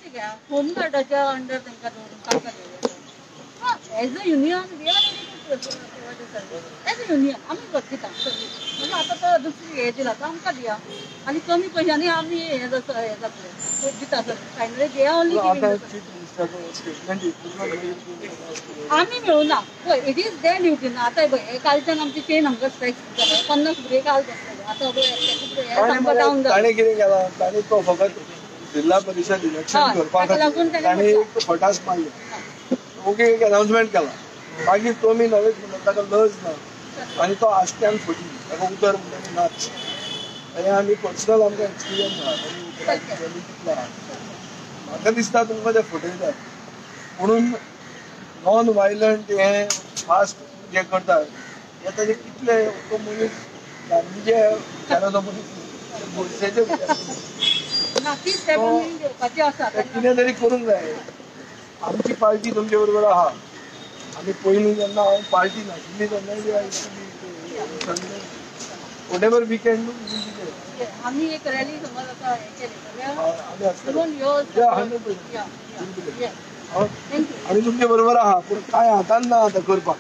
कशें घ्या home गार्डाच्या under तांकां दवरून तांकां घेवया. As a union we are ready to provide a service. As a union आमी दिता सर्वीस. म्हणजे आतां तो दुसरी हे दिला तो आमकां दिया आनी कमी पयशांनी आमी हें जातलें दिता service. Finally they are only giving. आमी मेळुना पळय, it is there duty ना. आतां पळय कालच्यान आमची चेन हंगर स्ट्रायक जाले, 50 भुरगे काल बसलेले. आतां पळय डावन जालें. ताणें कितें केलां, ताणें तो फकत जिल्हा परिशद इलेक्शन करपा खातीर ताणें एक फटास मारले, ओके, एक अनाउन्समेंट केला. मागीर तो मी नवेच म्हणटा ताका लज ना आनी तो आस्त्यान फटी, ताका उतर म्हणटा नाच. आनी आमी पर्सनल आमकां एक्सपिरियन्स आहा, कितलो आहा. म्हाका दिसता तुमकां ते फटयतात म्हणून नॉन वायलंट हें फास्ट जे करतात हे ताजे कितले तो मनीस गांधीचे विचाराचो मनीस, गोडसेचे कितें तरी करूंक जाय. आमची पार्टी तुमचे बरोबर आहा. आमी पयलीं जेन्ना हांव पार्टी नाशिल्ली तेन्ना whatever we can do. आमी एक रॅली समज आतां हें केली जाल्यार आमी तुमचे बरोबर आहा, पूण कांय हातान ना आतां करपाक.